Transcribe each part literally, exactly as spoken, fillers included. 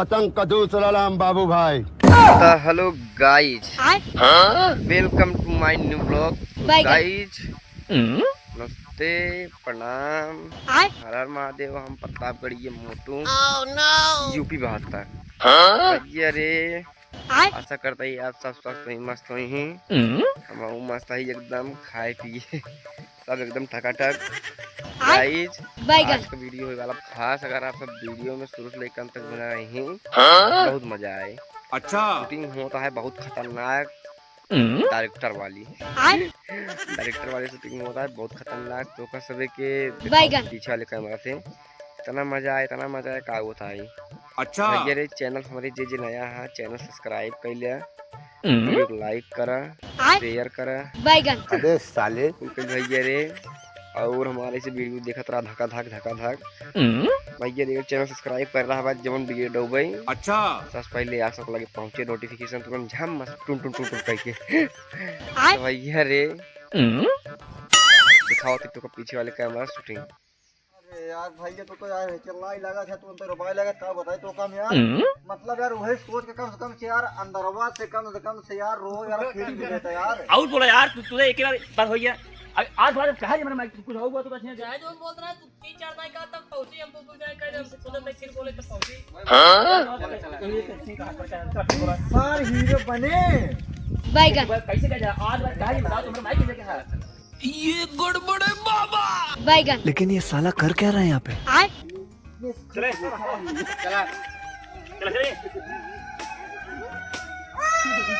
तंग का दूसरा नाम बाबू भाई। तो hello guys, I? Welcome to my new vlog। Bye guys। Guys, नमस्ते, प्रणाम। आय? हर हर महादेव, हम प्रतापगढ़ ये मोटू, Oh no! यूपी बहत्तर। हाँ? भैया रे, आय? आशा करता ही आप सब स्वस्थ होई, मस्त होई हैं। हम्म। हम मस्त ही एकदम खाए पिए, सब एकदम ठकाठक। आय? Guys, बैगन। आज का video होए वाला खास। अगर आप सब video में शुरू से लेकर अंत तक बना रहे हैं, हाँ? बहुत मजा आए। अच्छा। Shooting होता है बहुत खतरनाक। हम्म। Director वाली। आय? Director वाली shooting होता है बहुत खतरनाक। तो ओकर सबे के बैगन। पीछे वाले camera से इतना मजा आए, इतना मजा आए, का बताई। अच्छा। भैया रे, channel हमारे जे जे नया है, channel subscribe कर लिया, हम्म। Video को like करा, आय? Share करा। बैगन। अबे साले। बिल्कुल भैया रे, और हमारे से video देखत रहा धका धक, धका धक। हम्म। भैया रे, channel subscribe कर रहा बा, जवन video डउबे। अच्छा। सबसे पहले आप सब लगे पहुँचे notification तुरंत झम मस टुन टुन टुन टुन करके। आय? तो भैया रे, हम्म। दिखाओ TikTok के पीछे वाले camera shooting। अरे यार भैया, तू तो यार चिल्लाई लगा था, तू तो रोबाई लगा, का बताई तो कम यार। हम्म। मतलब यार, वही सोच के कम से कम से यार, अंदरवा से कम से कम से यार, रो यार, feeling भी देता यार। और बोला यार, तू, तूने एक ही बार, बात हो गया। अब आज बात कहा जी, मैंने माइक कुछ और हुआ तो बस नहीं। जय जोन बोल रहा है, तू तीन चार दाई का तब पहुंची, हम तो दो दाई का जब सोचा था, फिर बोले तो पहुंची। हाँ? सार हीरो बने। बैगन। कैसे क्या जा? आज बात कहा जी, बताओ, तुम्हारा माइक कैसे क्या है? ये गड़बड़ है बाबा। बैगन। लेकिन ये साला कर क्या रहा है यहाँ पे? आय? चले। चला। चला, चले।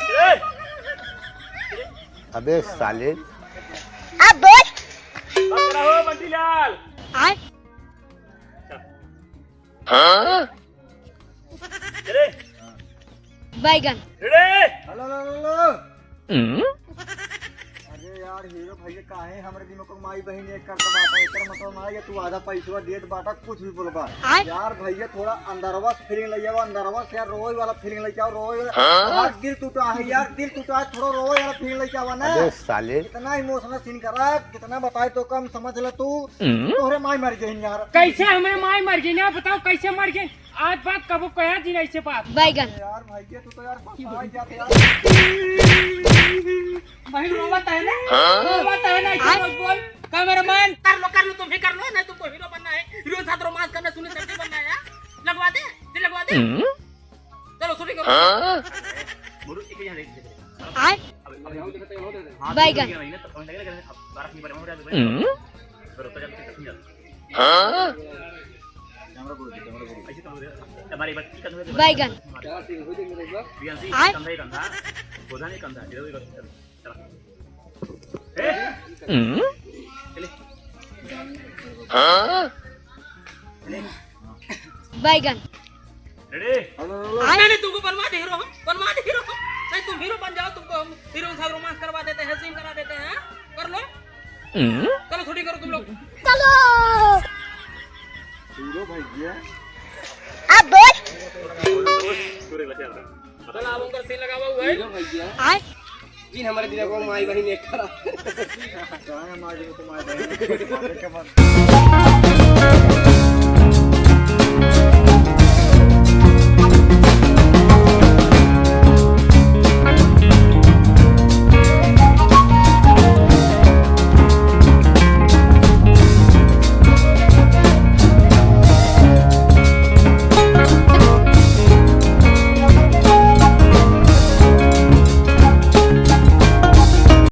चले। अबे साले। अब बोल। बंद रहो, बंटीलाल। आय? चल। हाँ? चले। बैगन। Ready? Hello, hello, hello, hello. हम्म? अरे यार, हीरो भैया काहे हमरे दिमाग को माई बहिन एक करत बाटे? एकर मतलब ना ये तू आधा पैसवा देत बाटा, कुछ भी बोलबा। आय? यार भैया, थोड़ा अंदरवा से feeling ले आओ, अंदरवा से यार, रोए वाला feeling लेके आओ, रोए वाला। हाँ? यार, दिल टूटा है यार, दिल टूटा है, थोड़ा रोए वाला feeling लेके आवा ना। अबे साले। कितना emotional scene करा, कितना बताए तो कम समझ ले तू। हम्म? तोहरे माई मर गई यार। कैसे हमरे माई मर गई ना, बताओ कैसे मर गई? आज बात कबो कहा जी नहीं से बात। बैगन। यार भाई, ये तो, तो यार, बस आ गया था यार। भाई रोवत है ना? हाँ? रोवत है ना? हाँ? बोल, बोल। Cameraman, कर लो, कर लो, तुम ही कर लो, नहीं तुमको हीरो बनना है, हीरो के साथ romance करना, सुनील शेट्टी बनना है, हाँ? लगवा दे, दिल लगवा दे। हम्म? चलो, shooting करो। हाँ? आय? बैगन। हम्म? हाँ? बैगन। आय? हम्म? बैगन। Ready? आय? नहीं, नहीं, तुमको बनवा दे हीरो हम, बनवा दे हीरो हम। नहीं, तुम हीरो बन जाओ, तुमको हम हीरो के साथ romance करवा देते हैं, scene करा देते हैं, कर लो। हम्म? चलो, shooting करो तुम लोग। चलो। हीरो भैया। अब बोल। चलो, अब उनका scene लगावा हुआ है। हीरो भैया। आय? जिन हमारे दिमाग को माई बहिन एक करा। कहाँ है माई बहिन, तो माई बहिन?